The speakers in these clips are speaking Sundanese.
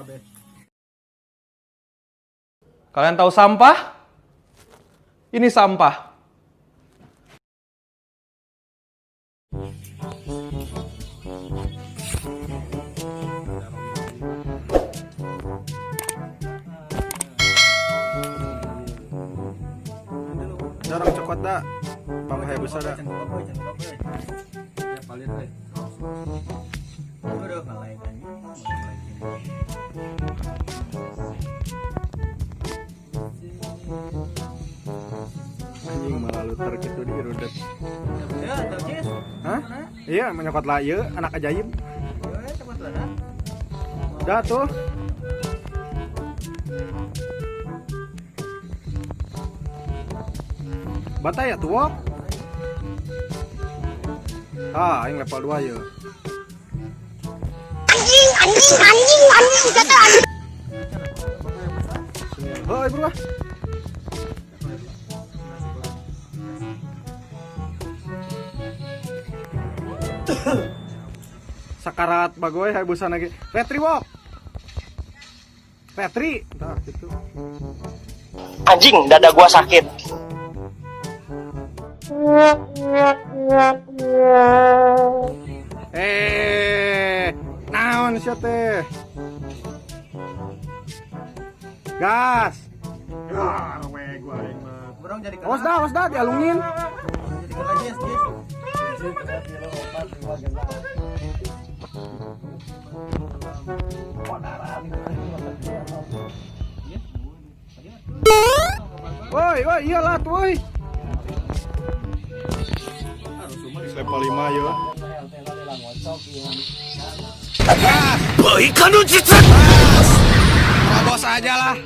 kabeh. Kalian tahu sampah? Ini sampah. Dorong cokot da. Bang Hayabusa da. Ya palit euy. Aduh, nge-like anjing. Anjing malah luter gitu di rudet. Ya, tau Cis. Hah? Iya, menyokot lah ieu anak ajaib. Ya, cepet lah dah. Dah tuh. Bantai ya tuh, Wok. Ah, aing level 2 ya. Anjing, anjing, anjing, anjing, kata anjing. Hoi, bro. Sakarat bagoy Hayabusa lagi. Retri, Wok. Retri. Tah gitu. Anjing, dada gua sakit. Eh, naon sia teh? Gas. Ah, we gua aing mah. Burung jadi Awas dah, awas dah dialungin. Jadi kena Cis, Cis. Woi, woi, iyalah tuh, woi. Level 5 yo. Gas. Gas. Terobos aja lah.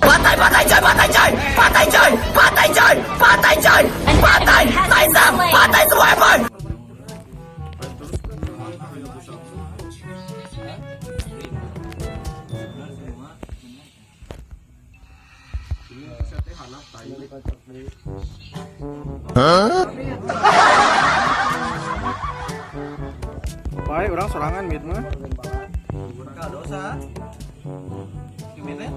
Pantai, pantai coy, pantai coy, pantai coy, pantai coy, pantai coy, pantai, Kaisang, pantai semua Evan. Baik, orang sorangan mid mah. Kau dosa. Gimana?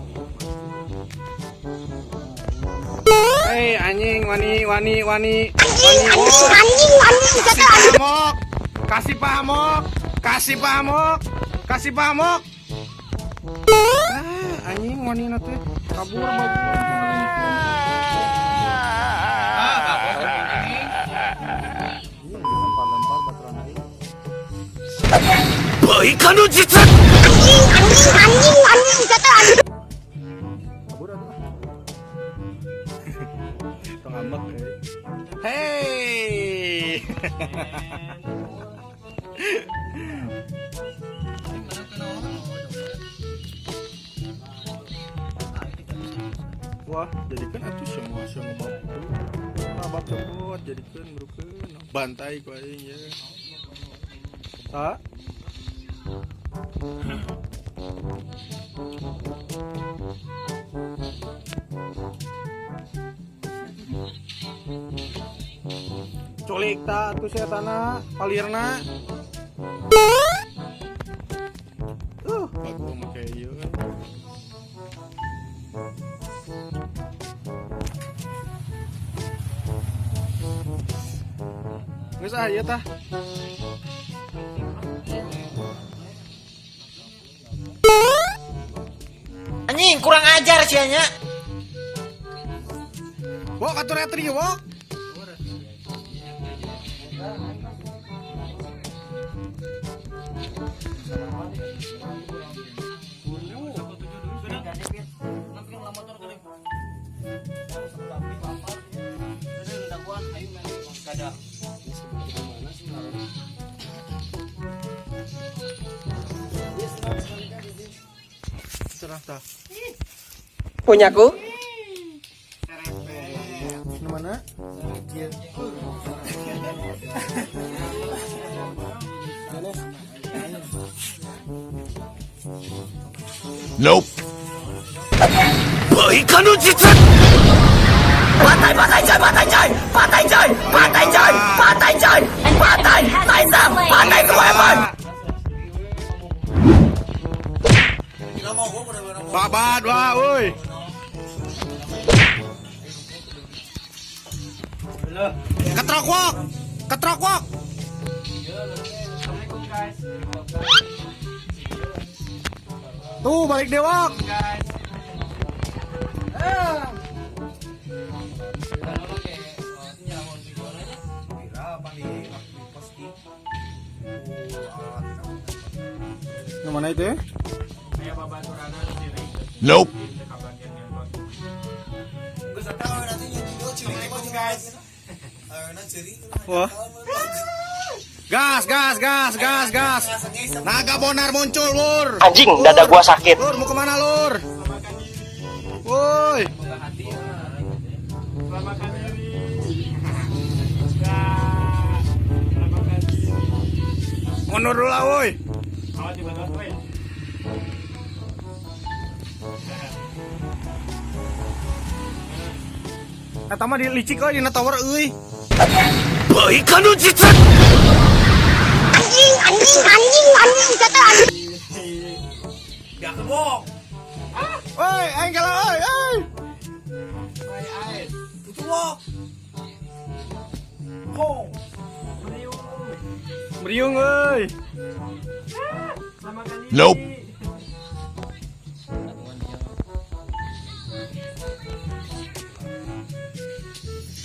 Hei, anjing, wani, wani, wani. Anjing, anjing, anjing, anjing, kata anjing. Pamok. Kasih pamok. Kasih pamok. Kasih pamok. Ah, anjing wani na teh kabur bagus. Lempar-lempar baturan aing. Anjing, anjing, anjing, anjing, kata anjing. Kabur atuh. Tong ngambek euy. Hey. Wah, jadikan atuh semua semua bab. Nah, bab copot jadikan berukeun bantai ku aing ya. Tak. Culik ta atuh setanna palirna. Bagus make ieu. Geus ah ieu tah. Anjing, kurang ajar sianya. Wok atuh retri wok. Serah tah. Punyaku. Nu mana? Nope. Pantai, pantai coy, pantai coy, pantai coy, pantai coy, pantai coy, pantai, Kaisang, pantai semua Evan. Babat wah woi. Ketrok wok. Ketrok wok. Tuh balik dewok. Yang mana itu? Nope. Wah. Gas, gas, gas, gas, gas. Naga bonar muncul, lur. Anjing, dada gua sakit. Lur, mau kemana, lur? Woi. Mundur dulu lah, woi. Eta mah di licik euy dina tower euy. Anjing, anjing, anjing, anjing, kata anjing. Woi, aing kalah euy, euy. Meriung euy. Nope.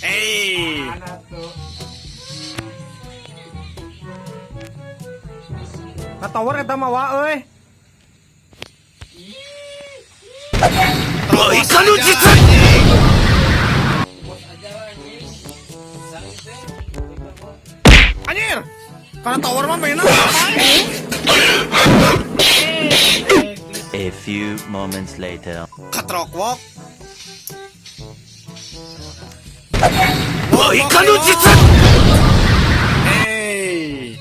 Hey. Ka tower eta mah wa euy. Anjir. Karena tower mah mainan ngapain? A few moments later. Ketrok wok. Hey.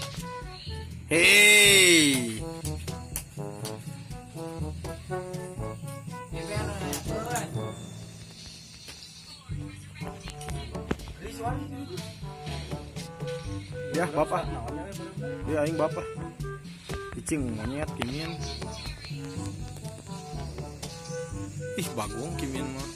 Hey. Ya, bapak. Ya, aing bapak. Cicing monyet kimin. Ih, bagong kimin mah.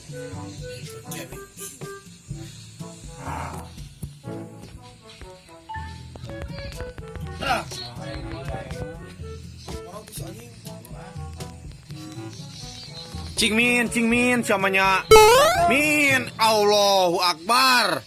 Cingmin, cingmin, siamanya. Min, Allahu Akbar.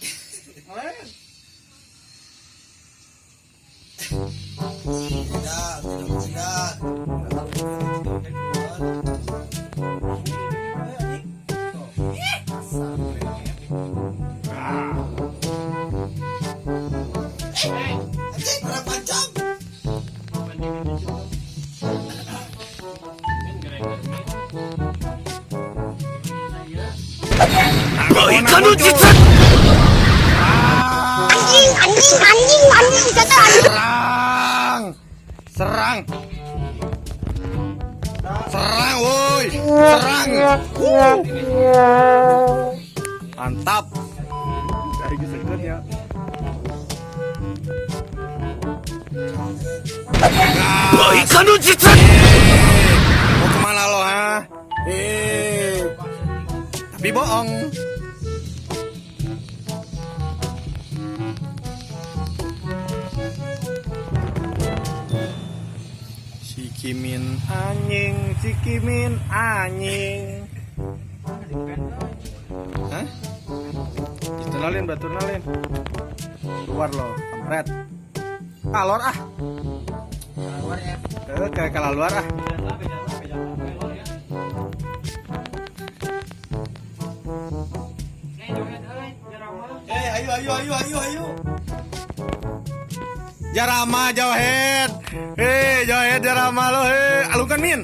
Anjing, anjing, anjing, anjing, kata anjing. Serang. Serang. Serang, woi. Serang. Mantap. Dari gesekeun ya. Mau kemana lo, ha? Tapi bohong. Si Kimin anjing, si Kimin anjing. Hah? Ditunalin, batunalin. Keluar lo, kampret. Ah, lor ah. Kayak kalah luar ah. Ayo ayo ayo ayo ayo. Jarama jauhead. Hei, jauhead jarama lo, hei. Alukan min.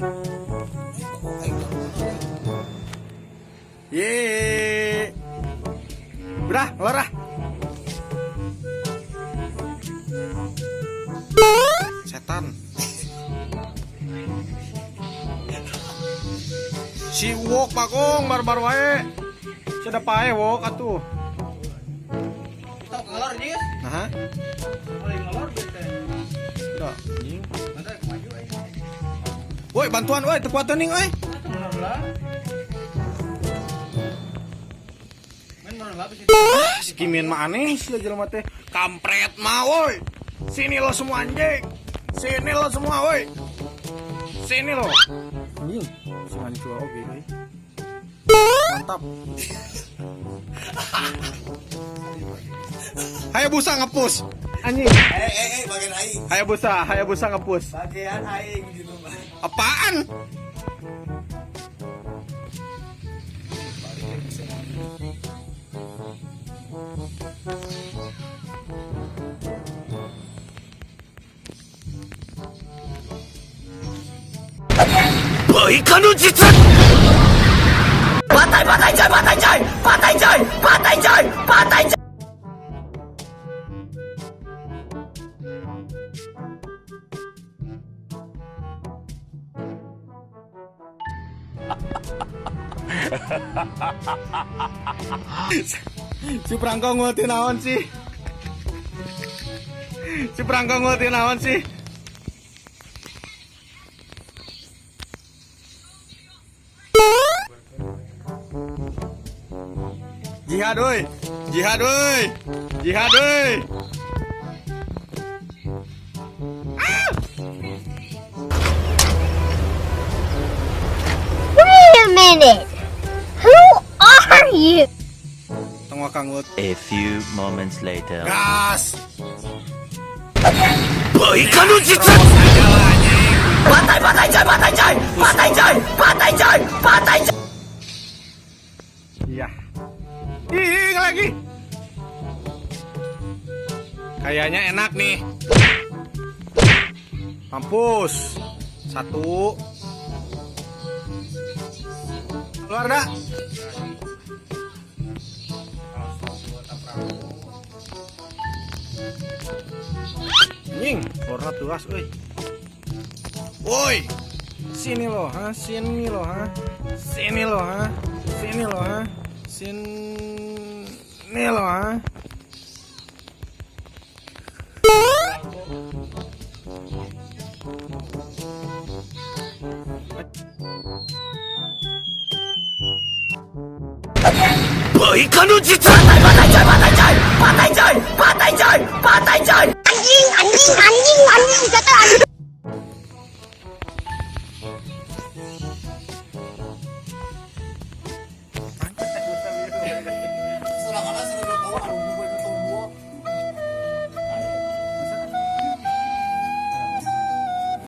Ye. Udah, ngelor ah. Setan. Si wok bagong barbar wae. Sudah pae wok atuh. Tok ngalor jis. Nah, Mulai ngalor gitu. udah anjing. Woi, bantuan woi, teu kuat teuing euy. Lah. Main meureun lah bisa. Si Kimin mah aneh sih jelema teh. Kampret mah woi. Sini lo semua anjing. Sini lo semua woi. Sini lo. Anjing, si mancua oke euy. Mantap. Hayabusa ngepus. Anjing. Eh eh eh bagian aing. Hayabusa, Hayabusa ngepus. Bagian aing gitu mah. Apaan? Bantai bantai coy, bantai coy, bantai coy, bantai coy, bantai coy. Si Prangko ngulti naon sih? Si Prangko ngulti naon sih? Jihad woi. Jihad woi. Jihad woi. Wait a minute. Who are you? Tong wakang ngult. A few moments later. Gas. Bantai bantai coy, bantai coy, bantai coy, bantai coy, bantai coy. Iya. Ih, lagi. Kayaknya enak nih. Mampus. Satu. Keluar dah. Anjing, warna tuas, euy. Woi. Sini lo, ha? Sini lo, ha? Sini lo, ha? Sini lo, ha? Sini lo, ha? Bantai bantai coy, bantai coy, bantai coy, bantai coy, bantai coy. Anjing, anjing, anjing, anjing, kata anjing.